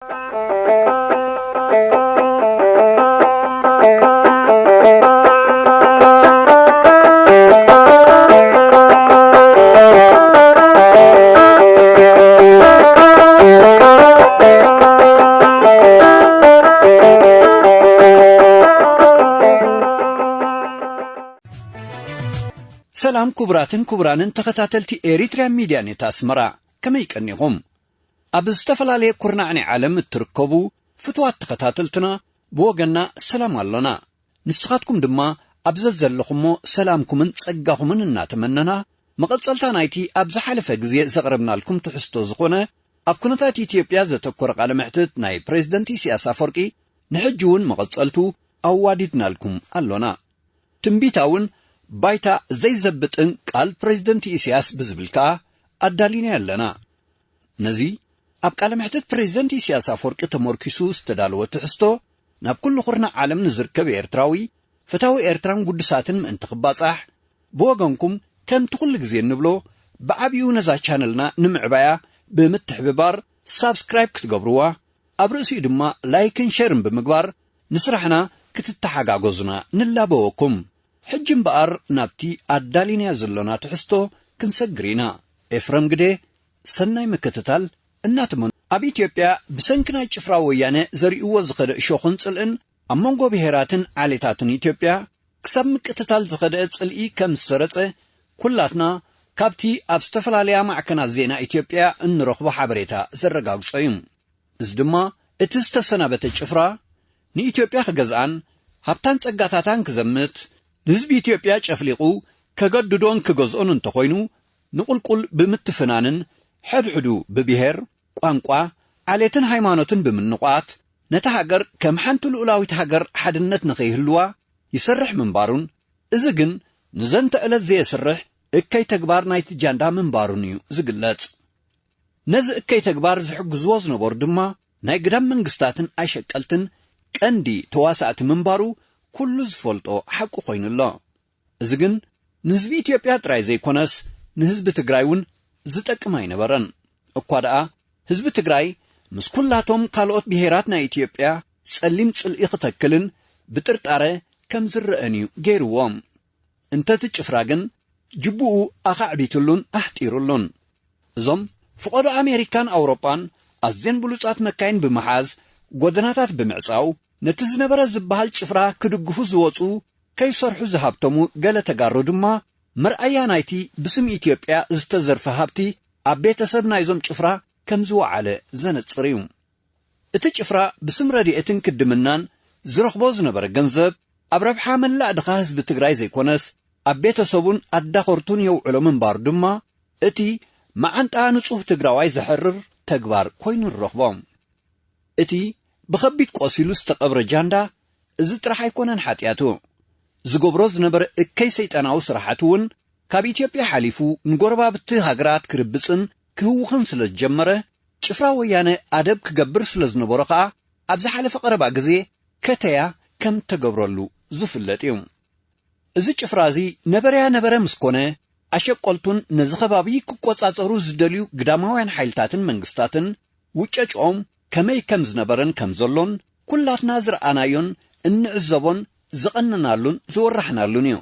ሰላም ክቡራትን ክቡራንን ተኸታተልቲ ኤሪትርያ ሚድያ ኔት ኣስመራ፣ ከመይ ቀኒኹም? ኣብ ዝተፈላለየ ኩርናዕ ናይ ዓለም እትርከቡ ፍቱዋት ተኸታተልትና፣ ብወገንና ሰላም ኣሎና። ንስኻትኩም ድማ ኣብ ዘዘለኹሞ ሰላምኩምን ጸጋኹምን እናተመነና፣ መቐጸልታ ናይቲ ኣብ ዝሓለፈ ግዜ ዘቕረብናልኩም ትሕዝቶ ዝኾነ ኣብ ኩነታት ኢትዮጵያ ዘተኮረ ቃለ መሕትት ናይ ፕሬዝደንት ኢሳያስ ኣፈወርቂ፣ ንሕጂ እውን መቐጸልቱ ኣዋዲድናልኩም ኣሎና። ትንቢታውን ባይታ ዘይዘብጥን ቃል ፕሬዝደንት ኢሳያስ ብዝብል ከኣ ኣዳሊና ኣለና። ነዚ ኣብ ቃለ መሕትት ፕሬዝደንት ኢሳያስ ኣፈወርቂ ተመርኪሱ ዝተዳለወ ትሕዝቶ፣ ናብ ኩሉ ኩርናዕ ዓለም ንዝርከብ ኤርትራዊ፣ ፈታዊ ኤርትራን ግዱሳትን ምእንቲ ክባጻሕ፣ ብወገንኩም ከምቲ ኩሉ ግዜ እንብሎ፣ ብዓቢኡ ነዛ ቻነልና ንምዕባያ ብምትሕብባር ሳብስክራይብ ክትገብርዋ፣ ኣብ ርእሲኡ ድማ ላይክን ሸርን ብምግባር ንስራሕና ክትተሓጋገዙና ንላበወኩም። ሕጂ እምበኣር ናብቲ ኣዳሊናዮ ዘሎና ትሕዝቶ ክንሰግር ኢና። ኤፍረም ግደ፣ ሰናይ ምክትታል እናተመን-፣ ኣብ ኢትዮጵያ ብሰንኪ ናይ ጭፍራ ወያነ ዘሪእዎ ዝኸደ እሾኽን ጽልእን ኣብ መንጎ ብሄራትን ዓሌታትን ኢትዮጵያ ክሳብ ምቅትታል ዝኸደ ጽልኢ ከም ዝሰረጸ ኩላትና ካብቲ ኣብ ዝተፈላለያ ማዕከናት ዜና ኢትዮጵያ እንረኽቦ ሓበሬታ ዘረጋግጾ እዩ። እዚ ድማ እቲ ዝተሰናበተ ጭፍራ ንኢትዮጵያ ክገዝኣን ሃብታን ጸጋታታን ክዘምት፣ ንህዝቢ ኢትዮጵያ ጨፍሊቑ ከገድዶን ክገዝኦን እንተኾይኑ፣ ንቑልቁል ብምትፍናንን ሕድሕዱ ብብሄር፣ ቋንቋ፣ ዓሌትን ሃይማኖትን ብምንቋት፣ ነታ ሃገር ከም ሓንቲ ልኡላዊት ሃገር ሓድነት ንኸይህልዋ ይሰርሕ ምንባሩን፣ እዚ ግን ንዘንተ ዕለት ዘየስርሕ እከይ ተግባር ናይቲ ጃንዳ ምንባሩን እዩ ዝግለጽ። ነዚ እከይ ተግባር ዝሕግዝዎ ዝነበሩ ድማ ናይ ግዳም መንግስታትን ኣሸቀልትን ቀንዲ ተዋሳእቲ ምንባሩ ኩሉ ዝፈልጦ ሓቂ ኮይኑ ኣሎ። እዚ ግን ንህዝቢ ኢትዮጵያ ጥራይ ዘይኮነስ ንህዝቢ ትግራይ እውን ዝጠቅም ኣይነበረን። እኳ ደኣ ህዝቢ ትግራይ ምስ ኩላቶም ካልኦት ብሄራት ናይ ኢትዮጵያ ጸሊም ጽልኢ ክተክልን ብጥርጣረ ከም ዝረአን እዩ ገይርዎም። እንተቲ ጭፍራ ግን ጅቡኡ ኣኻዕቢትሉን ኣሕጢሩሉን። እዞም ፍቐዶ ኣሜሪካን ኣውሮጳን ኣዝየን ብሉጻት መካይን ብምሓዝ፣ ጎደናታት ብምዕጻው፣ ነቲ ዝነበረ ዝበሃል ጭፍራ ክድግፉ ዝወጹ፣ ከይሰርሑ ዝሃብተሙ ገለ ተጋሩ ድማ መርኣያ ናይቲ ብስም ኢትዮጵያ ዝተዘርፈ ሃብቲ ኣብ ቤተሰብ ናይዞም ጭፍራ ከም ዝወዓለ ዘነጽር እዩ። እቲ ጭፍራ ብስም ረድኤትን ክድምናን ዝረኽቦ ዝነበረ ገንዘብ ኣብ ረብሓ መላእ ድኻ ህዝቢ ትግራይ ዘይኮነስ ኣብ ቤተሰቡን ኣዳኸርቱን የውዕሎ ምንባሩ ድማ እቲ መዓንጣ ንጹህ ትግራዋይ ዘሕርር ተግባር ኮይኑ ንረኽቦ። እቲ ብኸቢድ ቆሲሉ ዝተቐብረ ጃንዳ እዚ ጥራሕ ኣይኮነን ሓጢኣቱ። ዝገብሮ ዝነበረ እከይ ሰይጣናዊ ስራሓት እውን ካብ ኢትዮጵያ ሓሊፉ ንጎረባብቲ ሃገራት ክርብጽን ክህውኽን ስለ ዝጀመረ፣ ጭፍራ ወያነ ኣደብ ክገብር ስለ ዝነበሮ ኸኣ፣ ኣብ ዝሓለፈ ቀረባ ግዜ ከተያ ከም ተገብረሉ ዝፍለጥ እዩ። እዚ ጭፍራ እዚ ነበረያ ነበረ ምስ ኮነ፣ ኣሸቀልቱን ነዚ ከባቢ ክቆጻጸሩ ዝደልዩ ግዳማውያን ሓይልታትን መንግስታትን ውጨጭኦም ከመይ ከም ዝነበረን ከም ዘሎን ኩላትና ዝረኣናዮን እንዕዘቦን ዝቐነናሉን ዝወራሕናሉን እዩ።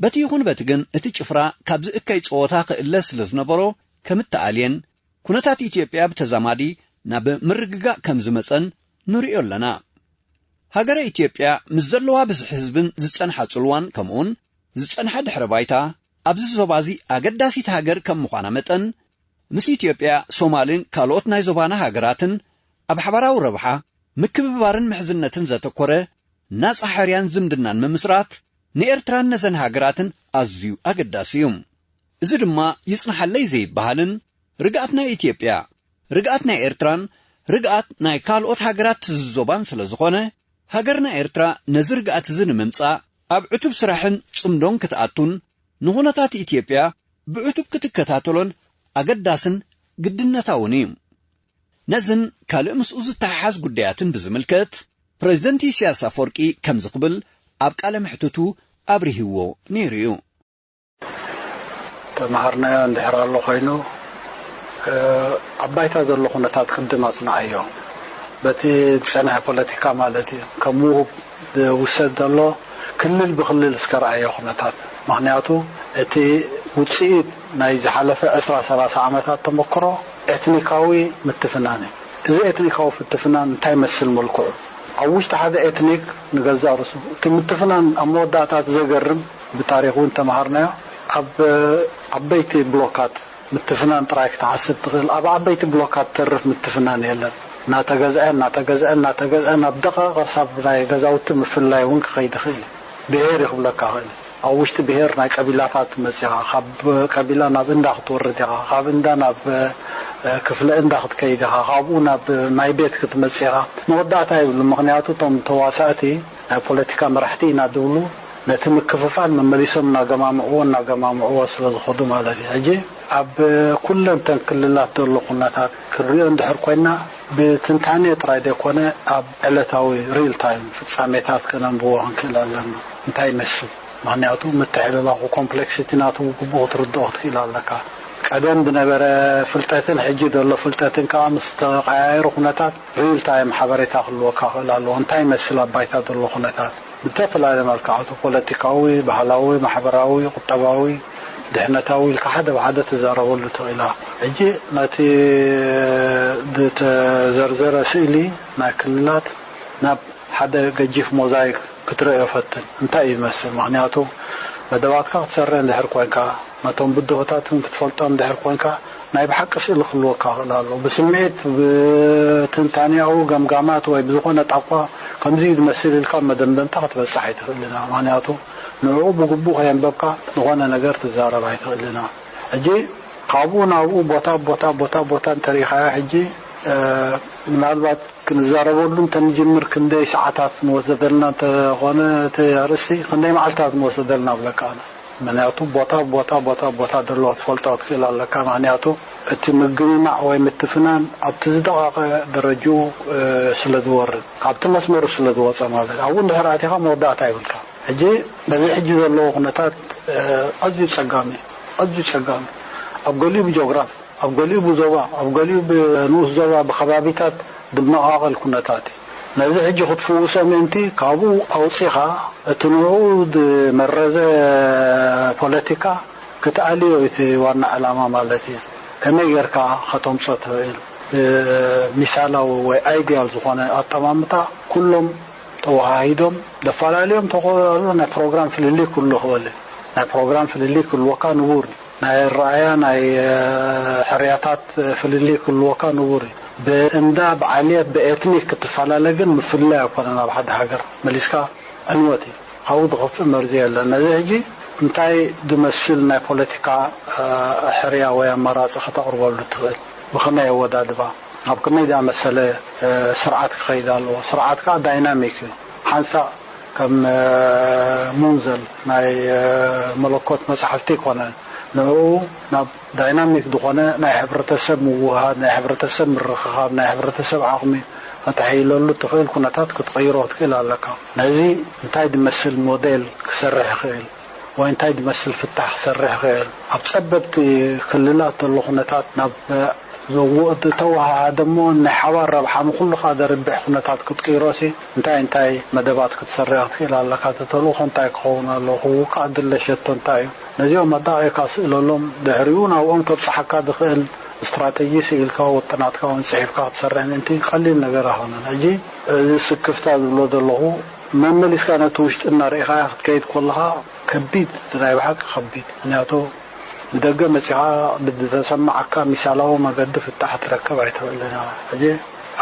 በቲ ይኹን በቲ ግን እቲ ጭፍራ ካብዚ እከይ ጸወታ ክእለ ስለ ዝነበሮ ከም እተኣልየን፣ ኩነታት ኢትዮጵያ ብተዛማዲ ናብ ምርግጋእ ከም ዝመጸን ንርእዮ ኣለና። ሃገረ ኢትዮጵያ ምስ ዘለዋ ብዝሒ ህዝብን ዝጸንሓ ጽልዋን ከምኡውን ዝጸንሓ ድሕረ ባይታ ኣብዚ ዞባ እዚ ኣገዳሲት ሃገር ከም ምዃና መጠን፣ ምስ ኢትዮጵያ፣ ሶማልን ካልኦት ናይ ዞባና ሃገራትን ኣብ ሓባራዊ ረብሓ፣ ምክብባርን ምሕዝነትን ዘተኮረ ናጻ ሕርያን ዝምድናን ምምስራት ንኤርትራን ነዘን ሃገራትን ኣዝዩ ኣገዳሲ እዩ። እዚ ድማ ይጽንሓለይ ዘይበሃልን ርግኣት ናይ ኢትዮጵያ፣ ርግኣት ናይ ኤርትራን ርግኣት ናይ ካልኦት ሃገራት እዚ ዞባን ስለ ዝኾነ፣ ሃገርና ኤርትራ ነዚ ርግኣት እዚ ንምምጻእ ኣብ ዕቱብ ስራሕን ጽምዶን ክትኣቱን ንኹነታት ኢትዮጵያ ብዕቱብ ክትከታተሎን ኣገዳስን ግድነታውን እዩ። ነዝን ካልእ ምስኡ ዝተሓሓዝ ጉዳያትን ብዝምልከት ፕሬዝደንት ኢሳያስ ኣፈወርቂ ከምዚ ክብል ኣብ ቃለ መሕትቱ ኣብሪህዎ ነይሩ እዩ። ተምሃርናዮ እንድሕር ኣሎ ኮይኑ፣ ኣብ ባይታ ዘሎ ኩነታት ቅድም ኣጽንዓዮ። በቲ ዝጸንሐ ፖለቲካ ማለት እዩ። ከም ውሁብ ዝውሰድ ዘሎ ክልል ብክልል እስከ ረኣዮ ኩነታት። ምኽንያቱ እቲ ውጽኢት ናይ ዝሓለፈ ዕስራ ሰላሳ ዓመታት ተመክሮ ኤትኒካዊ ምትፍናን እዩ። እዚ ኤትኒካዊ ፍትፍናን እንታይ መስል መልክዑ? ኣብ ውሽጢ ሓደ ኤትኒክ ንገዛእ ርእሱ እቲ ምትፍናን ኣብ መወዳእታ እቲ ዘገርም ብታሪኽ እውን ተምሃርናዮ ኣብ ዓበይቲ ብሎካት ምትፍናን ጥራይ ክትሓስብ ትኽእል። ኣብ ዓበይቲ ብሎካት ተርፍ ምትፍናን የለን። እናተገዝአ እናተገዝአ እናተገዝአ ናብ ደቐቐ ሳብ ናይ ገዛውቲ ምፍላይ እውን ክኸይድ ይኽእል እዩ። ብሄር ይኽብለካ ይኽእል እዩ። ኣብ ውሽጢ ብሄር ናይ ቀቢላታት መጺኻ ካብ ቀቢላ ናብ እንዳ ክትወርድ ኢኻ፣ ካብ እንዳ ናብ ክፍለ እንዳ ክትከይድ ኢኻ፣ ካብኡ ናብ ማይ ቤት ክትመጽእ ኢኻ። መወዳእታ ይብሉ። ምኽንያቱ እቶም ተዋሳእቲ ናይ ፖለቲካ መራሕቲ ኢና ድብሉ ነቲ ምክፍፋል መመሊሶም እናገማምዕዎ እናገማምዕዎ ስለ ዝኸዱ ማለት እዩ። ሕጂ ኣብ ኩለን ተን ክልላት ዘሎ ኩነታት ክንሪኦ እንድሕር ኮይና ብትንታኔ ጥራይ ዘይኮነ ኣብ ዕለታዊ ሪል ታይም ፍጻሜታት ከነንብቦ ክንክእል ኣለና። እንታይ ይመስል? ምኽንያቱ ምትሕልላኹ ኮምፕሌክሲቲ ናቱ ግቡእ ክትርድኦ ክትክእል ኣለካ። ቀደም ዝነበረ ፍልጠትን ሕጂ ዘሎ ፍልጠትን ከዓ ምስ ተቐያየሩ ኩነታት ሪል ታይም ሓበሬታ ክህልወካ ክእል ኣለዎ። እንታይ ይመስል ኣብ ባይታ ዘሎ ኩነታት? ብተፈላለየ መልክዓቱ ፖለቲካዊ፣ ባህላዊ፣ ማሕበራዊ፣ ቁጠባዊ፣ ድሕነታዊ ኢልካ ሓደ ብሓደ ትዛረበሉ ትኽእላ። ሕጂ ነቲ ዝተዘርዘረ ስእሊ ናይ ክልላት ናብ ሓደ ገጂፍ ሞዛይክ ክትርእዮ ፈትን። እንታይ እዩ ዝመስል? ምኽንያቱ መደባትካ ክትሰርዕ እንድሕር ኮንካ፣ ነቶም ብድሆታት እውን ክትፈልጦም እንድሕር ኮንካ፣ ናይ ብሓቂ ስእሊ ክህልወካ ክእል ኣሎ። ብስምዒት፣ ብትንታኔያዊ ገምጋማት ወይ ብዝኾነ ጣቋ ከምዚ እዩ ዝመስል ኢልካ መደምደምታ ክትበጽሕ ኣይትኽእልን ኢኻ። ምኽንያቱ ንዕኡ ብግቡእ ከየንበብካ ዝኾነ ነገር ትዛረብ ኣይትኽእልን ኢኻ። ሕጂ ካብኡ ናብኡ ቦታ ቦታ ቦታ ቦታ እንተሪኢኻዮ ሕጂ ምናልባት ክንዛረበሉ እንተንጅምር ክንደይ ሰዓታት ንወሰደልና እንተኾነ እቲ ኣርእስቲ ክንደይ መዓልታት ንወሰደልና ብለካ ኣነ። ምክንያቱ ቦታ ቦታ ቦታ ቦታ ዘለዎ ትፈልጦ ክትክእል ኣለካ። ምክንያቱ እቲ ምግምማዕ ወይ ምትፍናን ኣብቲ ዝደቓቐ ደረጅኡ ስለ ዝወርድ ካብቲ መስመሩ ስለ ዝወፀ ማለት ኣብኡ እንድሕር ኣቲኻ መወዳእታ ይብልካ። ሕጂ በዚ ሕጂ ዘለዎ ኩነታት ኣዝዩ ፀጋሚ ኣዝዩ ፀጋሚ ኣብ ገሊኡ ብጂኦግራፊ ኣብ ገሊኡ ብዞባ ኣብ ገሊኡ ብንኡስ ዞባ ብከባቢታት ዝመቓቐል ኩነታት እዩ። ነዚ ሕጂ ክትፍውሶ ምእንቲ ካብኡ ኣውፂኻ እቲ ንኡ ዝመረዘ ፖለቲካ ክትኣልዮ እቲ ዋና ዕላማ ማለት እዩ። ከመይ ጌርካ ከተምፆ ትኽእል? ሚሳላዊ ወይ ኣይዲያል ዝኾነ ኣጠማምታ ኩሎም ተወሃሂዶም ደፈላለዮም ተቆሉ ናይ ፕሮግራም ፍልልይ ክህሉ ክበል ናይ ፕሮግራም ፍልልይ ክህልወካ ንቡር ናይ ኣረኣያ ናይ ሕርያታት ፍልልይ ክህልወካ ንቡር እዩ። ብእንዳ ብዓልየት ብኤትኒክ ክትፈላለ ግን ምፍልላይ ኣይኮነን ኣብ ሓደ ሃገር መሊስካ ዕንወት እዩ። ካብኡ ዝኸፍእ መርዚ የለን። ነዚ ሕጂ እንታይ ዝመስል ናይ ፖለቲካ ሕርያ ወይ ኣማራፂ ከተቕርበሉ ትኽእል? ብኸመይ ኣወዳድባ ኣብ ከመይ ዝኣመሰለ ስርዓት ክኸይድ ኣለዎ። ስርዓት ከዓ ዳይናሚክ እዩ። ሓንሳእ ከም ሙንዘል ናይ መለኮት መፅሓፍቲ ኣይኮነን። ንኡ ናብ ዳይናሚክ ዝኾነ ናይ ሕብረተሰብ ምውሃድ ናይ ሕብረተሰብ ምርኽኻብ ናይ ሕብረተሰብ ዓቕሚ ከተሐይለሉ ትኽእል ኩነታት ክትቕይሮ ክትክእል ኣለካ። ነዚ እንታይ ዝመስል ሞዴል ክሰርሕ ይኽእል ወይ እንታይ ዝመስል ፍታሕ ክሰርሕ ይኽእል ኣብ ፀበብቲ ክልላት ዘሎ ኩነታት ናብ ዘወ- ዝተወሃሃደ እሞ ናይ ሓባር ረብሓ ንኩሉ ከዓ ዘርብሕ ኩነታት ክትቅይሮሲ እንታይ እንታይ መደባት ክትሰርሕ ክትክእል ኣለካ? እቲ ተልእኾ እንታይ ክኸውን ኣለዎ? ክውቃዕ ድለ ሸቶ እንታይ እዩ? ነዚኦም ኣዳቒካ ስእለሎም፣ ድሕሪኡ ናብኦም ከብጽሓካ ዝኽእል ስትራተጂ ስኢልካ ውጥናትካ እውን ጽሒፍካ ክትሰርሕ ምእንቲ ቀሊል ነገር ኣይኮነን። ሕጂ እዚ ስክፍታ ዝብሎ ዘለኹ መመሊስካ ነቲ ውሽጢ እናርኢኻያ ክትከይድ ከለኻ ከቢድ፣ እቲ ናይ ብሓቂ ከቢድ። ምክንያቱ ብደገ መጺኻ ብዝተሰማዓካ ሚሳላዊ መገዲ ፍታሕ ትረክብ ኣይትኽእልን ኢኻ። ሕጂ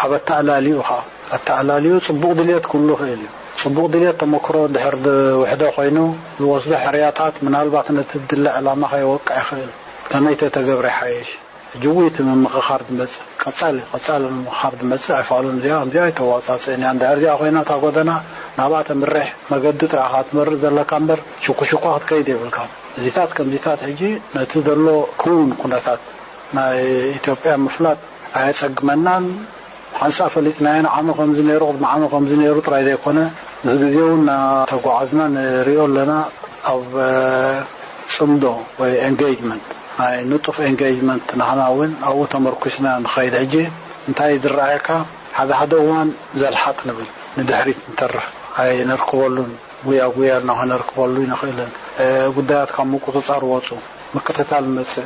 ኣብ ኣተኣላሊኡ ኸኣ፣ ኣተኣላሊኡ ጽቡቕ ድልየት ክህሉ ይኽእል እዩ። ጽቡቕ ድልየት ተመክሮ እንድሕር ዝውሕዶ ኮይኑ፣ ዝወስዶ ሕርያታት ምናልባት ነቲ ዝድለ ዕላማ ከየወቅዕ ይኽእል። ከመይ ተተገብረ ይሓይሽ? ሕጂ እውን እቲ ምምኽኻር ዝመጽእ፣ ቀጻሊ፣ ቀጻሊ ምምኽኻር ዝመጽእ ኣይፋሉን። እዚኣ፣ እዚኣ ኣይተዋጻጽእን እያ። እንድሕር እዚኣ ኮይና እታ ጎደና ናብኣ ተምርሕ መገዲ ጥራኻ ትመርጽ ዘለካ እምበር ሽኩሽኳ ክትከይድ የብልካን። እዚታት ከምዚታት ሕጂ ነቲ ዘሎ ክውን ኩነታት ናይ ኢትዮጵያ ምፍላጥ ኣየጸግመናን። ሓንሳእ ፈሊጥናዮ ንዓመ ከምዚ ነይሩ፣ ቅድሚ ዓመ ከምዚ ነይሩ ጥራይ ዘይኮነ፣ ምስ ግዜ እውን እናተጓዓዝና ንሪኦ ኣለና። ኣብ ጽምዶ ወይ ኤንጌጅመንት፣ ናይ ንጡፍ ኤንጌጅመንት ንሕና እውን ኣብኡ ተመርኩስና ንኸይድ። ሕጂ እንታይ ዝረኣየካ? ሓደ ሓደ እዋን ዘልሓጥ ንብል፣ ንድሕሪት ንተርፍ፣ ኣይነርክበሉን፣ ጉያ ጉያ እና ከነርክበሉ ይንኽእልን። ጉዳያት ካብ ምቁፅፃር ወፁ፣ ምቅትታል መፅእ፣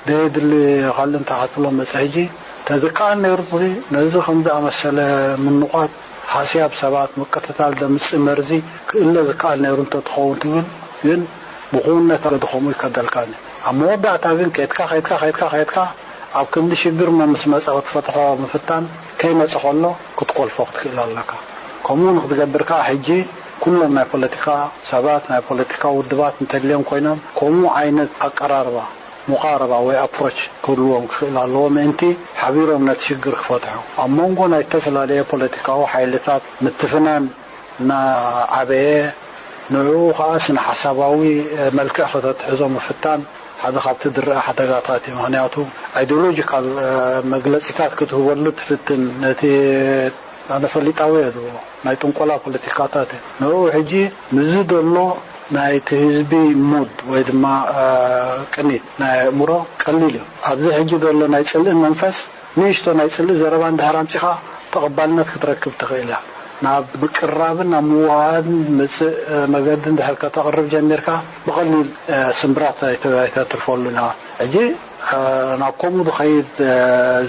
ደየድሊ ካልእ እንታይ ክትብሎ መፅእ። ሕጂ ተዝከኣል ነይሩ፣ ነዚ ከም ዝኣመሰለ ምንቋት፣ ሓስያብ ሰባት፣ ምቅትታል ዘምፅእ መርዚ ክእለ ዝከኣል ነይሩ እንተትኸውን ትብል፣ ግን ብኩውነት ገድኸሙ ይከደልካኒ። ኣብ መወዳእታ ግን ከድካ ከድካ ከድካ ከድካ ኣብ ክንዲ ሽግር መ ምስ መፀ ክትፈትሖ ምፍታን፣ ከይመፀ ከሎ ክትቆልፎ ክትክእል ኣለካ። ከምኡ ንክትገብር ከዓ ሕጂ ኩሎም ናይ ፖለቲካ ሰባት፣ ናይ ፖለቲካ ውድባት እንተድልዮም ኮይኖም ከምኡ ዓይነት ኣቀራርባ፣ ሙቃረባ ወይ ኣፕሮች ክህልዎም ክኽእል ኣለዎ ምእንቲ ሓቢሮም ነቲ ሽግር ክፈትሑ። ኣብ መንጎ ናይ ዝተፈላለየ ፖለቲካዊ ሓይልታት ምትፍናን እናዓበየ፣ ንዕኡ ከዓ ስነ ሓሳባዊ መልክዕ ከተትሕዞ ምፍታን ሓደ ካብቲ ዝረአ ሓደጋታት እዩ። ምክንያቱ ኣይዲዮሎጂካል መግለፂታት ክትህበሉ ትፍትን፣ ነቲ ኣነ ፈሊጣዊ እየ ዝብሎ ናይ ጥንቆላ ፖለቲካታት እዩ። ንዕኡ ሕጂ ምስዚ ዘሎ ናይቲ ህዝቢ ሙድ ወይ ድማ ቅኒት ናይ ኣእምሮ ቀሊል እዩ። ኣብዚ ሕጂ ዘሎ ናይ ፅልኢ መንፈስ ንእሽቶ ናይ ፅልኢ ዘረባ እንድሕር ኣምፂኻ ተቐባልነት ክትረክብ ትኽእል እያ። ናብ ምቅርራብን ናብ ምውሃሃድን መፅእ መገዲ እንድሕር ከተቕርብ ጀሚርካ ብቐሊል ስምብራት ኣይተ- ኣይተትርፈሉን ኢኻ። ሕጂ ናብ ከምኡ ዝኸይድ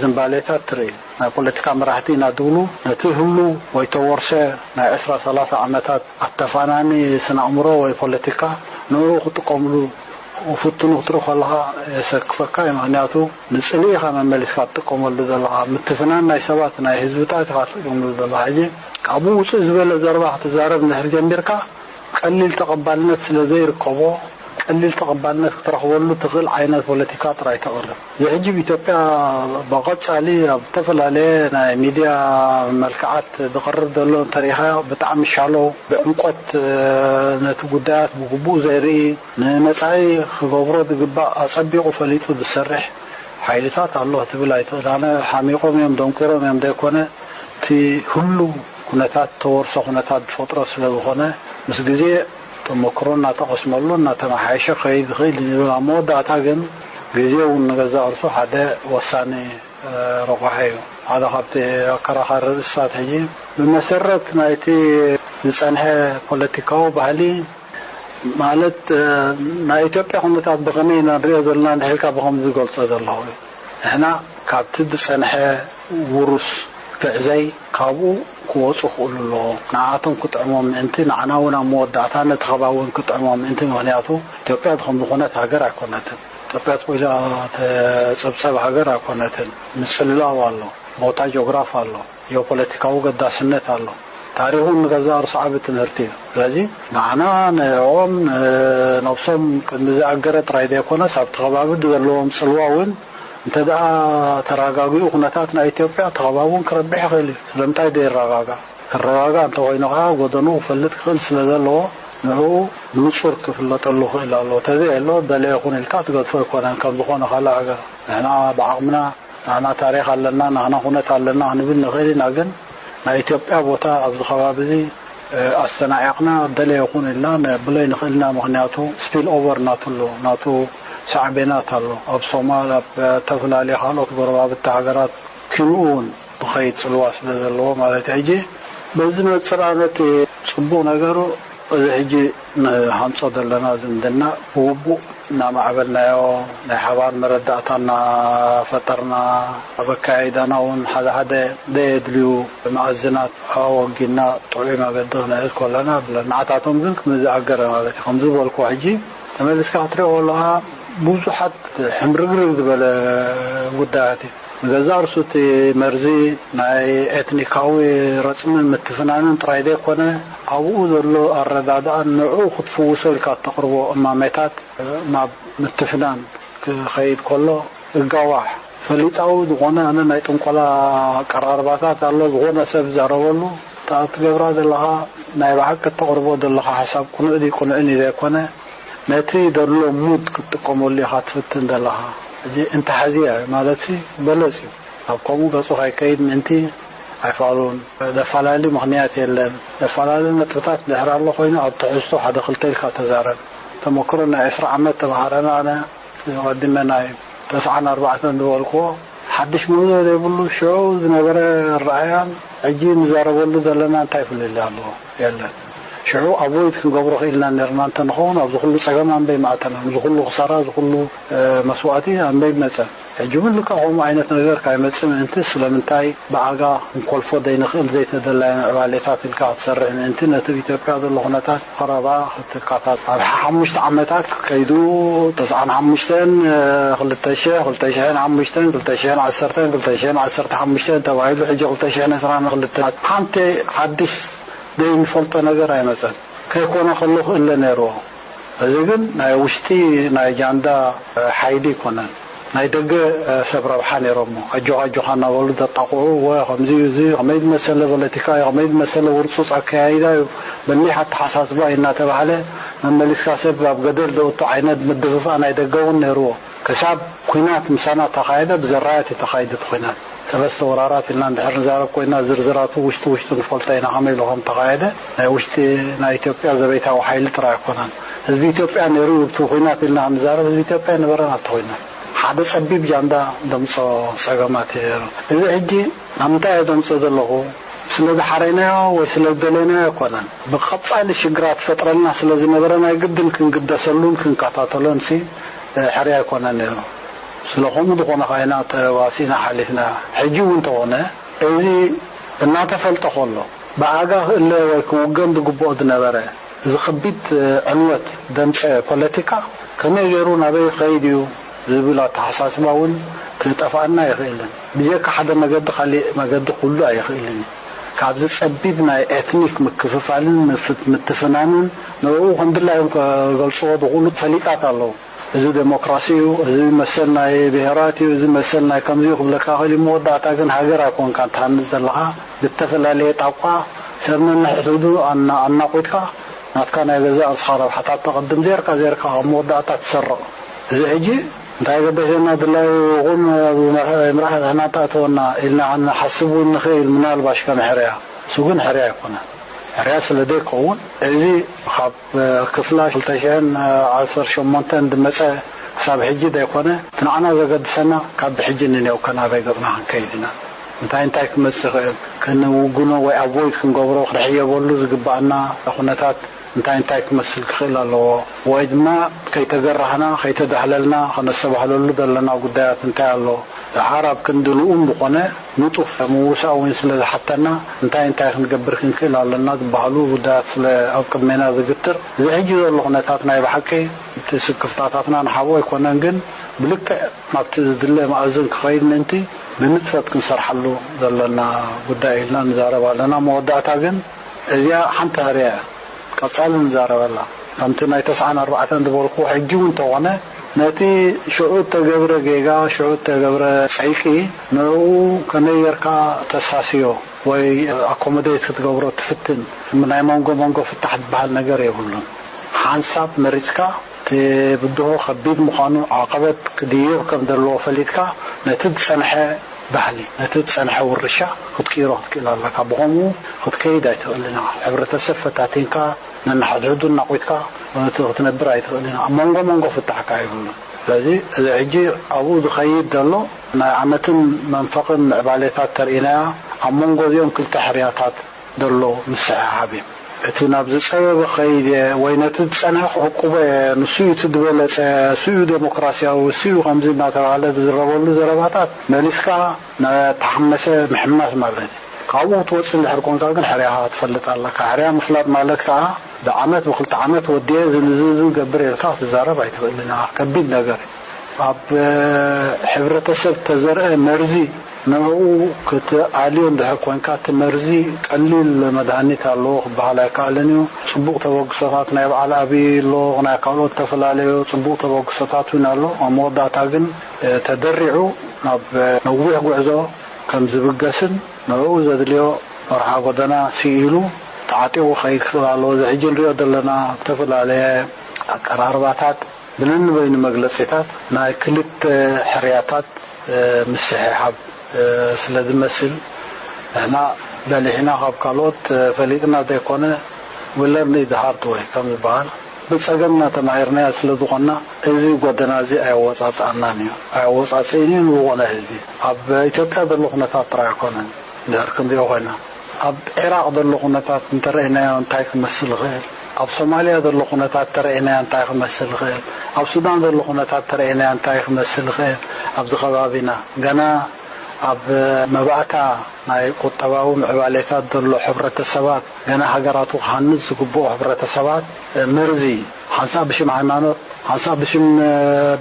ዝንባሌታት ትርኢ። ናይ ፖለቲካ መራሕቲ ኢና ዝብሉ ነቲ ህሉ ወይ ተወርሰ ናይ ዕስራ ሰላሳ ዓመታት ኣተፋናኒ ስነ ኣእምሮ ወይ ፖለቲካ ንኡ ክጥቀምሉ ክፍትኑ ክትርኢ ከለኻ የሰክፈካ እዩ። ምክንያቱ ንፅልኢ ኢኻ መመሊስካ ትጥቀመሉ ዘለኻ፣ ምትፍናን ናይ ሰባት ናይ ህዝብታት ኢኻ ትጥቀምሉ ዘለኻ። ሕጂ ካብኡ ውፅእ ዝበለ ዘረባ ክትዛረብ እንድሕር ጀሚርካ ቀሊል ተቐባልነት ስለ ዘይርከቦ ቀሊል ተቐባልነት ክትረኽበሉ ትኽእል ዓይነት ፖለቲካ ጥራይ ተቕርብ። እዚ ሕጂ ኣብ ኢትዮጵያ ብቐጻሊ ኣብ ዝተፈላለየ ናይ ሚድያ መልክዓት ዝቐርብ ዘሎ እንተሪኢኻዮ ብጣዕሚ ሻሎ ብዕምቆት ነቲ ጉዳያት ብግቡእ ዘይርኢ ንመጻኢ ክገብሮ ዝግባእ ኣጸቢቑ ፈሊጡ ዝሰርሕ ሓይልታት ኣሎ ክትብል ኣይትኽእል። ኣነ ሓሚቖም እዮም ደንቁሮም እዮም ዘይኮነ እቲ ህሉው ኩነታት ተወርሶ ኩነታት ዝፈጥሮ ስለ ዝኾነ ምስ ግዜ ተመክሮ እናተቐስመሉ እናተመሓየሸ ክኸይድ ይኽእል እዩ ንብል። ኣብ መወዳእታ ግን ግዜ እውን ንገዛእ ርእሱ ሓደ ወሳኒ ረቋሒ እዩ። ሓደ ካብቲ ኣከራኻሪ ርእስታት ሕጂ ብመሰረት ናይቲ ዝጸንሐ ፖለቲካዊ ባህሊ ማለት ናይ ኢትዮጵያ ኩነታት ብኸመይ ኢና ንሪኦ ዘለና እንድሕር ኢልካ ብኸምዚ ዝገልጾ ዘለኹ እዩ። ንሕና ካብቲ ዝጸንሐ ውሩስ ግዕዘይ ካብኡ ክወጹ ክኽእሉ ኣለዎም። ንዓቶም ክጥዕሞም ምእንቲ ንዓና እውን ኣብ መወዳእታ ነቲ ከባቢ እውን ክጥዕሞም ምእንቲ። ምኽንያቱ ኢትዮጵያ ከምዚ ኩነት ሃገር ኣይኮነትን። ኢትዮጵያ ተቆይላ ተጸብጸብ ሃገር ኣይኮነትን። ምጽልላው ኣሎ፣ ቦታ ጂኦግራፍ ኣሎ፣ ጂኦፖለቲካዊ ገዳስነት ኣሎ። ታሪኹ ንገዛእ ርእሱ ዓቢ ትምህርቲ እዩ። ስለዚ ንዓና ንዕኦም ንነብሶም ቅድሚ ዝኣገረ ጥራይ ዘይኮነስ ኣብቲ ከባቢ ዘለዎም ጽልዋ እውን እንተ ደኣ ተረጋጊኡ ኩነታት ናይ ኢትዮጵያ እቲ ከባቢ እውን ክረብሕ ይኽእል እዩ። ስለምንታይ ዘይረጋጋእ? ክረጋጋእ እንተኾይኑ ከዓ ጎደኑ ክፈልጥ ክኽእል ስለ ዘለዎ ንዕኡ ብንጹር ክፍለጠሉ ክኽእል ኣለዎ። ተዘየሎ ደለየ ይኹን ኢልካ ትገድፎ ኣይኮነን ከም ዝኾነ ካልእ ሃገር። ንሕና ብዓቕምና ንሕና ታሪኽ ኣለና፣ ንሕና ኩነት ኣለና ክንብል ንኽእል ኢና፣ ግን ናይ ኢትዮጵያ ቦታ ኣብዚ ከባቢ እዚ ኣስተናዒቕና ደለየ ይኹን ኢልና ነብሎ ኣይንኽእል ኢና። ምኽንያቱ ስፒል ኦቨር ናቱ ኣሎ፣ ናቱ ሳዕቤናት ኣሎ። ኣብ ሶማል፣ ኣብ ዝተፈላለዩ ካልኦት ጎረባብቲ ሃገራት ኪንኡ እውን ዝኸይድ ጽልዋ ስለ ዘለዎ ማለት እዩ። ሕጂ በዚ መጽር ኣነ እቲ ጽቡቕ ነገሩ እዚ ሕጂ ንሃንጾ ዘለና ዝምድና ብግቡእ እናማዕበልናዮ ናይ ሓባር መረዳእታ እናፈጠርና ኣብ ኣካያይዳና እውን ሓደ ሓደ ዘየድልዩ መኣዝናት ኣወጊድና ጥዑይ መገዲ ክንሕዝ ከለና ብለና። ንዓታቶም ግን ክምዝኣገረ ማለት እዩ። ከም ዝበልኩ ሕጂ ተመሊስካ ክትሪኦ ከለኻ ብዙሓት ሕምርግርግ ዝበለ ጉዳያት እዩ። ንገዛእ ርእሱ እቲ መርዚ ናይ ኤትኒካዊ ረጽምን ምትፍናንን ጥራይ ዘይኮነ ኣብኡ ዘሎ ኣረዳድኣን ንዕኡ ክትፍውሶ ኢልካ እተቕርቦ እማሜታት ናብ ምትፍናን ክኸይድ ከሎ እጋዋሕ ፈሊጣዊ ዝኾነ ኣነ ናይ ጥንቆላ ኣቀራርባታት ኣሎ ዝኾነ ሰብ ዘረበሉ እታ እትገብራ ዘለኻ ናይ ብሓቂ እተቕርቦ ዘለኻ ሓሳብ ቅኑዕ ድዩ ቅኑዕን እዩ ዘይኮነ ነቲ ዘሎ ሙድ ክትጥቀመሉ ኢኻ ትፍትን ዘለኻ። ሕጂ እንተሓዝያ ማለት በለጽ እዩ። ኣብ ከምኡ ገጹ ከይከይድ ምእንቲ ኣይፋሉን። ዘፈላሊ ምኽንያት የለን። ዘፈላሊ ነጥብታት ድሕር ኣሎ ኮይኑ ኣብ ትሕዝቶ ሓደ ክልተ ኢልካ ተዛረብ። ተመክሮ ናይ ዕስራ ዓመት ተምሃረና ኣነ ቀዲመ ናይ ተስዓን ኣርባዕተን ዝበልክዎ ሓድሽ ምህዞ ዘይብሉ ሽዑ ዝነበረ ኣረኣእያን ሕጂ ንዛረበሉ ዘለና እንታይ ፍልልይ ኣለዎ? የለን። ሽዑ ኣቮይድ ክንገብሮ ክኢልና ነርና እንተንኸውን ኣብዚ ኩሉ ጸገም ኣንበይ መኣተና፣ እዚ ኩሉ ክሳራ፣ እዚ ኩሉ መስዋእቲ ኣንበይ መጸ። ሕጂ እውን ልካ ከምኡ ዓይነት ነገር ካይመጽእ ምእንቲ ስለምንታይ ብኣጋ ክንኮልፎ ዘይንኽእል ዘይተደላየ ምዕባሌታት ኢልካ ክትሰርሕ ምእንቲ ነቲ ኣብ ኢትዮጵያ ዘሎ ኩነታት ቀረባ ክትካታት ኣብ ሓሙሽተ ዓመታት ክከይዱ ተስዓን ሓሙሽተን ክልተ ሽሕ ክልተ ሽሕን ሓሙሽተን ክልተ ሽሕን ዓሰርተን ክልተ ሽሕን ዓሰርተ ሓሙሽተን ተባሂሉ ሕጂ ክልተ ሽሕን ዕስራን ክልተ ሓንቲ ሓድሽ ዘይንፈልጦ ነገር ኣይመጸን። ከይኮነ ከሎ ክእለ ነይርዎ። እዚ ግን ናይ ውሽጢ ናይ ጃንዳ ሓይሊ ኣይኮነን። ናይ ደገ ሰብ ረብሓ ነይሮሞ። ኣጆኻ ኣጆኻ እናበሉ ዘጣቕዑ፣ ወ ከምዚ እዩ፣ እዚ ከመይ ዝመሰለ ፖለቲካ እዩ፣ ከመይ ዝመሰለ ውርጹጽ ኣከያይዳ እዩ፣ በሊሕ ኣተሓሳስባ እዩ እናተባህለ መመሊስካ ሰብ ኣብ ገደል ዘእቱ ዓይነት ምድፍፋእ ናይ ደገ እውን ነይርዎ። ክሳብ ኲናት ምሳና ተኻየደ፣ ብዘራያት እዩ ተኻይዱ እቲ ኲናት። ሰለስተ ወራራት ኢልና እንድሕር ንዛረብ ኮይና ዝርዝራቱ ውሽጢ ውሽጡ ንፈልጦ ኢና፣ ከመይ ኢሉ ከም ተኻየደ። ናይ ውሽጢ ናይ ኢትዮጵያ ዘቤታዊ ሓይሊ ጥራይ ኣይኮነን። ህዝቢ ኢትዮጵያ ነይሩ እዩ ኣብቲ ኲናት ኢልና ክንዛረብ፣ ህዝቢ ኢትዮጵያ ኣይነበረን ኣብቲ ኲናት። ሓደ ጸቢብ ጃንዳ ደምጾ ጸገማት እዩ ነይሩ። እዚ ሕጂ ኣብ ምንታይ እየ ደምጾ ዘለኹ? ስለ ዝሓረይናዮ ወይ ስለ ዝደለይናዮ ኣይኮነን። ብቐጻሊ ሽግራት ትፈጥረልና ስለ ዝነበረ ናይ ግድን ክንግደሰሉን ክንከታተሎን ሲ ሕርያ ኣይኮነን ነይሩ። ስለ ከምኡ ዝኾነ ኸኣ ኢና ተዋሲእና ሓሊፍና። ሕጂ እውን እንተኾነ እዚ እናተፈልጠ ከሎ ብኣጋ ክእለ ወይ ክውገን ዝግብኦ ዝነበረ እዚ ከቢድ ዕንወት ዘምጸ ፖለቲካ ከመይ ገይሩ ናበይ ክኸይድ እዩ ዝብል ኣተሓሳስባ እውን ክጠፍኣና ኣይኽእልን። ብጀካ ሓደ መገዲ ካሊእ መገዲ ክህሉ ኣይኽእልን እዩ። ካብዚ ጸቢብ ናይ ኤትኒክ ምክፍፋልን ምፍ- ምትፍናንን ንዕኡ ከም ድላዮም ክገልጽዎ ዝኽእሉ ፈሊጣት ኣለዉ። እዚ ዴሞክራሲ እዩ፣ እዚ መሰል ናይ ብሄራት እዩ፣ እዚ መሰል ናይ ከምዚ እዩ ክብለካ ክእል እዩ። መወዳእታ ግን ሃገር ኣይኮንካን ትሃንጽ ዘለኻ። ብተፈላለየ ጣቋ ሰብ ነንሕድሕዱ ኣና- ኣናቑትካ ናትካ ናይ ገዛእ ርእስኻ ረብሓታት ተቐድም ዜርካ ዜርካ ኣብ መወዳእታ ትሰርቕ። እዚ ሕጂ እንታይ ገደሰና ድላዩ ይኹን ኣብ መርሐ- ምራሕ ንሕና ተእተወና ኢልና ክንሓስብ እውን ንኽእል ምናልባሽ ከም ሕርያ። እሱ ግን ሕርያ ኣይኮነን። ሕርያ ስለ ዘይከውን እዚ ካብ ክፍላ ክልተ ሽሕን ዓሰርተ ሸሞንተን ዝመጸ ክሳብ ሕጂ ዘይኮነ እቲ ንዓና ዘገድሰና ካብ ብሕጂ ንኔው ከናበይ ገጽና ክንከይድ ኢና። እንታይ እንታይ ክመጽእ ይኽእል ክንውግኖ ወይ ኣቮይድ ክንገብሮ ክንሕየበሉ ዝግባኣና ኩነታት እንታይ እንታይ ክመስል ክኽእል ኣለዎ ወይ ድማ ከይተገራህና ከይተዳህለልና ከነስተባህለሉ ዘለና ጉዳያት እንታይ ኣሎ? ደሓር ኣብ ክንዲ ልኡም ዝኾነ ንጡፍ ምውሳእ እውን ስለ ዝሓተና እንታይ እንታይ ክንገብር ክንክእል ኣለና ዝበሃሉ ጉዳያት ስለ ኣብ ቅድሜና ዝግትር እዚ ሕጂ ዘሎ ኩነታት ናይ ብሓቂ እቲ ስክፍታታትና ንሓብኦ ኣይኮነን ግን ብልክዕ ናብቲ ዝድለ መኣዝን ክኸይድ ምእንቲ ብንጥፈት ክንሰርሓሉ ዘለና ጉዳይ ኢልና ንዛረብ ኣለና። መወዳእታ ግን እዚኣ ሓንቲ ህርያ እያ። ቀጻሊ ንዛረበላ። ከምቲ ናይ ተስዓን ኣርባዕተን ዝበልኩ ሕጂ እውን እንተኾነ ነቲ ሽዑ እተገብረ ጌጋ፣ ሽዑ እተገብረ ጸይቂ ንዕኡ ከመይ ጌርካ ተሳስዮ ወይ ኣኮሞዴት ክትገብሮ ትፍትን ናይ መንጎ መንጎ ፍታሕ ዝበሃል ነገር የብሉን። ሓንሳብ መሪጽካ እቲ ብድሆ ከቢድ ምዃኑ ዓቐበት ክድይብ ከም ዘለዎ ፈሊጥካ ነቲ ዝጸንሐ ባህሊ ነቲ ዝጸንሐ ውርሻ ክትቅይሮ ክትክእል ኣለካ። ብኸምኡ ክትከይድ ኣይትኽእልን ኢኻ። ሕብረተሰብ ፈታቲንካ ነንሓድሕዱ እናቑትካ ክትነብር ኣይትኽእልን ኢኻ። ኣብ መንጎ መንጎ ፍታሕ ከኣ የብሉን። ስለዚ እዚ ሕጂ ኣብኡ ዝኸይድ ዘሎ ናይ ዓመትን መንፈቕን ምዕባሌታት ተርእናያ ኣብ መንጎ እዚኦም ክልተ ሕርያታት ዘሎ ምስሕሓብ እዩ። እቲ ናብ ዝጸበበ ከይድ እየ ወይ ነቲ ዝጸንሐ ክዕቁቦ እየ፣ ንሱ እዩ እቲ ዝበለጸ፣ እሱ እዩ ዴሞክራሲያዊ፣ እሱ እዩ ከምዚ እናተባህለ ዝዝረበሉ ዘረባታት መሊስካ ንተሓመሰ ምሕማስ ማለት እዩ። ካብኡ ክትወጽእ እንድሕር ኮንካ ግን ሕርያኻ ክትፈልጥ ኣለካ። ሕርያ ምፍላጥ ማለት ከኣ ብዓመት ብክልተ ዓመት ወዲየ እዚ ንዚ ዝገብር ኢልካ ክትዛረብ ኣይትኽእልን ኢኻ። ከቢድ ነገር እዩ። ኣብ ሕብረተሰብ ተዘርአ መርዚ ንዕኡ ክትኣልዮ እንድሕር ኮንካ እቲ መርዚ ቀሊል መድሃኒት ኣለዎ ክበሃል ኣይከኣልን እዩ። ጽቡቕ ተበግሶታት ናይ በዓል ኣብይ ኣሎ፣ ናይ ካልኦት ዝተፈላለዩ ጽቡቕ ተበግሶታት እውን ኣሎ። ኣብ መወዳእታ ግን ተደሪዑ ናብ ነዊሕ ጉዕዞ ከም ዝብገስን ንዕኡ ዘድልዮ መርሓ ጎደና ስኢሉ ተዓጢቑ ክኸይድ ክኽእል ኣለዎ። እዚ ሕጂ ንሪኦ ዘለና ዝተፈላለየ ኣቀራርባታት ብነንበይኑ መግለጺታት ናይ ክልተ ሕርያታት ምስሕሓብ ስለ ዝመስል ንሕና በሊሕና ካብ ካልኦት ፈሊጥና ዘይኮነ we learn the hard way ከም ዝበሃል ብጸገምና ተማሂርናዮ ስለ ዝኾንና፣ እዚ ጎደና እዚ ኣየወጻጽኣናን እዩ። ኣየወጻጽእን እዩ ንዝኾነ ህዝቢ። ኣብ ኢትዮጵያ ዘሎ ኩነታት ጥራይ ኣይኮነን። እንድሕር ክንሪኦ ኮይና፣ ኣብ ዒራቕ ዘሎ ኩነታት እንተረኢናዮ እንታይ ክመስል ይኽእል? ኣብ ሶማልያ ዘሎ ኩነታት እንተረኢናዮ እንታይ ክመስል ይኽእል? ኣብ ሱዳን ዘሎ ኩነታት እንተረኢናዮ እንታይ ክመስል ይኽእል? ኣብዚ ከባቢና ገና ኣብ መባእታ ናይ ቁጠባዊ ምዕባሌታት ዘሎ ሕብረተሰባት፣ ገና ሃገራቱ ክሃንጽ ዝግብኦ ሕብረተሰባት፣ መርዚ፣ ሓንሳብ ብሽም ሃይማኖት፣ ሓንሳብ ብሽም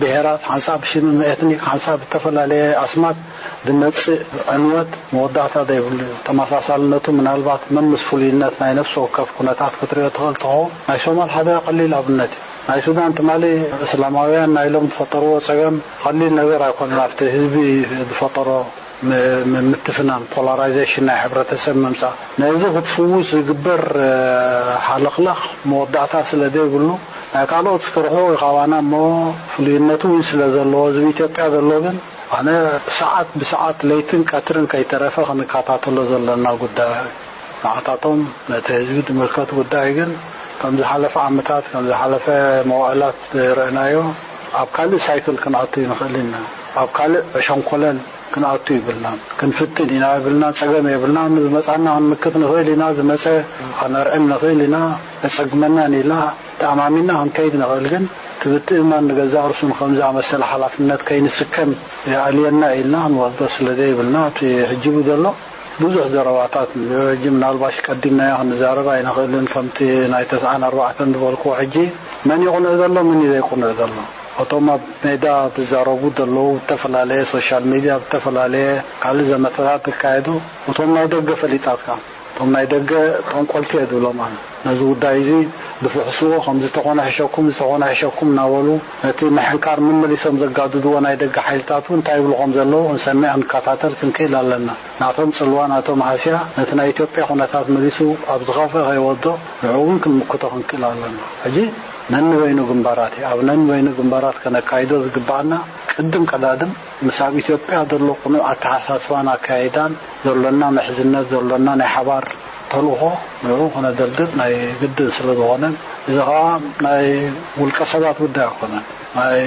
ብሄራት፣ ሓንሳብ ብሽም ኤትኒክ፣ ሓንሳብ ብተፈላለየ ኣስማት ዝመጽእ ዕንወት መወዳእታ ዘይብሉ እዩ። ተመሳሳልነቱ ምናልባት መምስ ፍሉይነት ናይ ነፍሲ ወከፍ ኩነታት ክትሪኦ ትኽእል ትኸውን። ናይ ሶማል ሓደ ቀሊል ኣብነት እዩ። ናይ ሱዳን ትማሊ እስላማውያን ናይሎም ዝፈጠርዎ ጸገም ቀሊል ነገር ኣይኮነን። ኣብቲ ህዝቢ ዝፈጠሮ ም-፣ ም-፣ ምትፍናን ፖላራይዜሽን ናይ ሕብረተሰብ ምምጻእ፣ ነዚ ክትፍውስ ዝግበር፣ እ፣ ሓለኽላኽ መወዳእታ ስለ ዘይብሉ፣ ናይ ካልኦት እስከ ርሑቕ እዩ ካባና እሞ ፍሉይነቱ እውን ስለ ዘለዎ፣ እዚ ኣብ ኢትዮጵያ ዘሎ ግን ኣነ ሰዓት ብሰዓት ለይትን ቀትርን ከይተረፈ ክንከታተሎ ዘለና ጉዳይ እዩ። ንዓታቶም ነቲ ህዝቢ ዝምልከት ጉዳይ ግን ከም ዝሓለፈ ዓመታት፣ ከም ዝሓለፈ መዋእላት ዝረእናዮ ኣብ ካልእ ሳይክል ክንኣቱ ይንኽእል ኢና። ኣብ ካልእ ሸንኮለል ክንኣቱ ይብልናን ክንፍትን ኢና ይብልና፣ ጸገም የብልናን። ዝመጻና ክንምክት ንኽእል ኢና፣ ዝመጸ ከነርዕም ንኽእል ኢና፣ የጸግመናን ኢልና ተኣማሚንና ክንከይድ ንኽእል። ግን እቲ ምትእምማን ንገዛእ ርእሱ ንኸም ዝኣመሰለ ሓላፍነት ከይንስከም የኣልየና ኢልና ክንወስዶ ስለ ዘይብልና፣ እቲ ሕጂ ዘሎ ብዙሕ ዘረባታት ሕጂ ምናልባሽ ቀዲምናዮ ክንዛረብ ኣይንኽእልን። ከምቲ ናይ ተስዓን ኣርባዕተን ዝበልክዎ ሕጂ መን እዩ ቅኑዕ ዘሎ፣ መን እዩ ዘይቅኑዕ ዘሎ? እቶም ኣብ ሜዳ ዝዛረቡ ዘለዉ ብተፈላለየ ሶሻል ሚድያ፣ ብተፈላለየ ካልእ ዘመተታት ዝካየዱ፣ እቶም ናይ ደገ ፈሊጣትካ፣ እቶም ናይ ደገ ጠንቆልቲ እየ ዝብሎም ኣነ። ነዚ ጉዳይ እዚ ዝፍሕስዎ፣ ከምዚ ተኾነ ሕሸኩም፣ እዚ ተኾነ ሕሸኩም እናበሉ ነቲ ምሕንካር መመሊሶም ዘጋድድዎ ናይ ደገ ሓይልታት እውን እንታይ ይብሉ ከም ዘለዉ ክንሰምዕ ክንከታተል ክንክእል ኣለና። ናቶም ጽልዋ፣ ናቶም ሃስያ ነቲ ናይ ኢትዮጵያ ኩነታት መሊሱ ኣብ ዝኸፍአ ከይወዶ ንዕኡ እውን ክንምክቶ ክንክእል ኣለና። ሕጂ ነንበይኑ ግንባራት እዩ። ኣብ ነንበይኑ ግንባራት ከነካይዶ ዝግብኣና ቅድም ቀዳድም ምስ ኣብ ኢትዮጵያ ዘሎ ቅኑዕ ኣተሓሳስባን ኣካያይዳን ዘሎና ምሕዝነት፣ ዘሎና ናይ ሓባር ተልእኾ ንዕኡ ከነደልድል ናይ ግድን ስለ ዝኾነ፣ እዚ ኸኣ ናይ ውልቀ ሰባት ጉዳይ ኣይኮነን። ናይ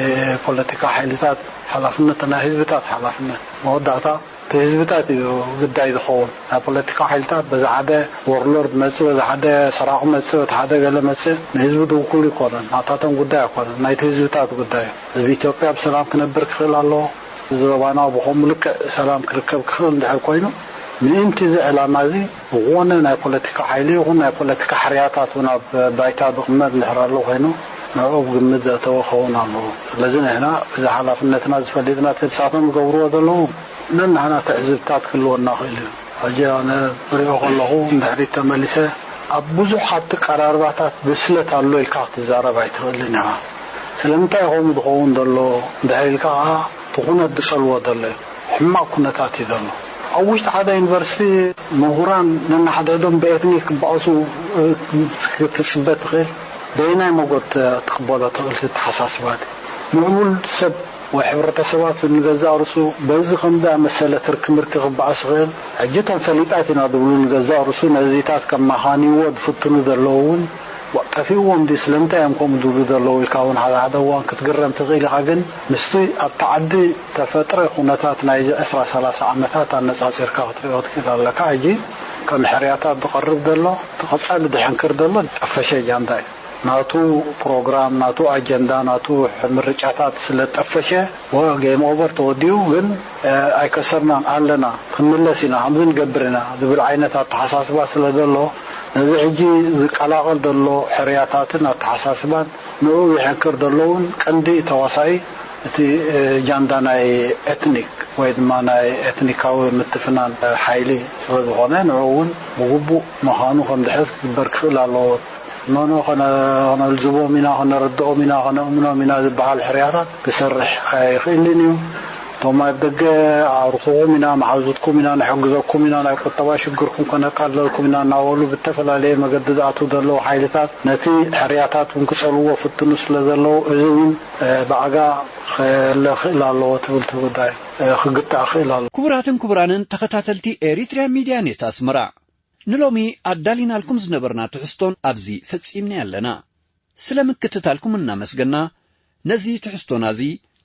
ፖለቲካ ሓይልታት ሓላፍነት፣ ናይ ህዝብታት ሓላፍነት። መወዳእታ እቲ ህዝብታት እዩ ግዳይ ዝኸውን። ናይ ፖለቲካ ሓይልታት በዚ ሓደ ዎርሎርድ መጽእ፣ በዚ ሓደ ሰራቒ መጽእ፣ በቲ ሓደ ገለ መጽእ ንህዝቢ ዝውክሉ ይኮኑን። ናታቶም ጉዳይ ኣይኮነን። ናይቲ ህዝብታት ጉዳይ እዩ። ህዝቢ ኢትዮጵያ ብሰላም ክነብር ክኽእል ኣለዎ። እዚ ዞባና ብኸምኡ ልክዕ ሰላም ክርከብ ክኽእል እንድሕር ኮይኑ፣ ምእንቲ እዚ ዕላማ እዚ ዝኾነ ናይ ፖለቲካ ሓይሊ ይኹን ናይ ፖለቲካ ሕርያታት እውን ኣብ ባይታ ዝቕመጥ እንድሕር ኣሎ ኮይኑ፣ ንዕኡ ኣብ ግምት ዘእተወ ክኸውን ኣለዎ። ስለዚ ንሕና እዚ ሓላፍነትና ዝፈሊጥና እቲ ንሳቶም ዝገብርዎ ዘለዉ ነንሕና ትዕዝብታት ክህልወና ይኽእል እዩ። ሕጂ ኣነ ዝሪኦ ከለኹ፣ ንድሕሪት ተመሊሰ፣ ኣብ ብዙሓት ኣቀራርባታት ብስለት ኣሎ ኢልካ ክትዛረብ ኣይትኽእልን ኢኻ። ስለምንታይ ከምኡ ዝኸውን ዘሎ እንድሕር ኢልካ ኸዓ፣ እቲ ኩነት ዝጸልዎ ዘሎ እዩ። ሕማቕ ኩነታት እዩ ዘሎ። ኣብ ውሽጢ ሓደ ዩኒቨርሲቲ ምሁራን ነንሓድሕዶም ብኤትኒክ ክበኣሱ፣ እ፣ ክትጽበ ትኽእል። በየናይ መጎት ትቕበሎ ትኽእል እቲ ኣተሓሳስባ እቲ? ምዕቡል ሰብ ወይ ሕብረተሰባት ንገዛእ ርእሱ በዚ ከም ዝኣመሰለ ትርኪ ምርኪ ክበኣስ ይኽእል። ሕጂ እቶም ፈሊጣት ኢና ዝብሉ ንገዛእ ርእሱ ነዚታት ከመኻንይዎ ዝፍትኑ ዘለዉ እውን፣ ዋ፣ ጠፊእዎም ድዩ? ስለምንታይ እዮም ከምኡ ዝብሉ ዘለዉ? ኢልካ እውን ሓደ ሓደ እዋን ክትግረም ትኽእል ኢኻ። ግን ምስቲ ኣብቲ ዓዲ ተፈጥረ ኩነታት ናይዚ ዕስራ ሰላሳ ዓመታት ኣነጻጺርካ ክትሪኦ ትኽእል ኣለካ። ሕጂ ከም ሕርያታት ዝቐርብ ዘሎ፣ እቲ ቀጻሊ ዝሕንክር ዘሎ ዝጠፈሸ ጃንዳ እዩ። ናቱ ፕሮግራም፣ ናቱ ኣጀንዳ፣ ናቱ ምርጫታት ስለ ዝጠፈሸ፣ ወ-፣ ጌም ኦቨር ተወዲኡ፣ ግን፣ እ፣ ኣይከሰርናን ኣለና፣ ክንምለስ ኢና፣ ከምዚ ንገብር ኢና ዝብል ዓይነት ኣተሓሳስባ ስለ ዘሎ፣ ነዚ ሕጂ ዝቀላቐል ዘሎ ሕርያታትን ኣተሓሳስባን ንኡ ይሕንክር ዘሎ እውን ቀንዲ ተዋሳኢ እቲ፣ እ፣ ጃንዳ ናይ ኤትኒክ ወይ ድማ ናይ ኤትኒካዊ ምትፍናን ሓይሊ ስለ ዝኾነ፣ ንኡ እውን ብግቡእ ምዃኑ ከም ዝሕዝ ክግበር ክኽእል ኣለዎ። መኖ ከነ-፣ ከነልዝቦም ኢና፣ ከነረድኦም ኢና፣ ከነእምኖም ኢና ዝበሃል ሕርያታት ክሰርሕ ኣይኽእልን እዩ። እቶም ኣብ ደገ ኣርኹኹም ኢና፣ መሓዙትኩም ኢና፣ ንሕግዘኩም ኢና፣ ናይ ቁጠባ ሽግርኩም ከነቃልለልኩም ኢና እናበሉ ብተፈላለየ መገዲ ዝኣትዉ ዘለዉ ሓይልታት ነቲ ሕርያታት እውን ክጸልዎ ፍትኑ ስለ ዘለዉ፣ እዚ እውን፣ እ፣ ብኣጋ ክለ-፣ ክእል ኣለዎ ትብል እቲ ጉዳይ፣ እ፣ ክግታእ ክእል ኣለዎ። ክቡራትን ክቡራንን ተኸታተልቲ ኤሪትሪያ ሚድያ ኔት ኣስመራ፣ ንሎሚ ኣዳሊናልኩም ዝነበርና ትሕዝቶን ኣብዚ ፈጺምና ኣለና። ስለ ምክትታልኩም እናመስገና፣ ነዚ ትሕዝቶና እዚ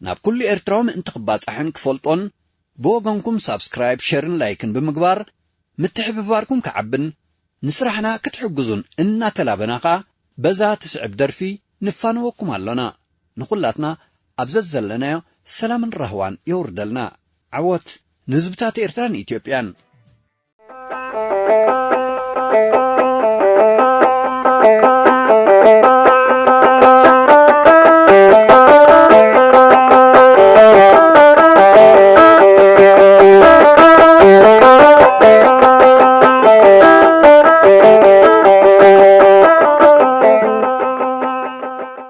ናብ ኩሉ ኤርትራዊ ምእንቲ ክባጻሕን ክፈልጦን፣ ብወገንኩም ሳብስክራይብ፣ ሸርን ላይክን ብምግባር ምትሕብባርኩም ክዓብን ንስራሕና ክትሕግዙን እናተላበና ኸኣ በዛ ትስዕብ ደርፊ ንፋነወኩም ኣሎና። ንኹላትና ኣብ ዘዘለናዮ ሰላምን ራህዋን የውርደልና። ዓወት ንህዝብታት ኤርትራን ኢትዮጵያን።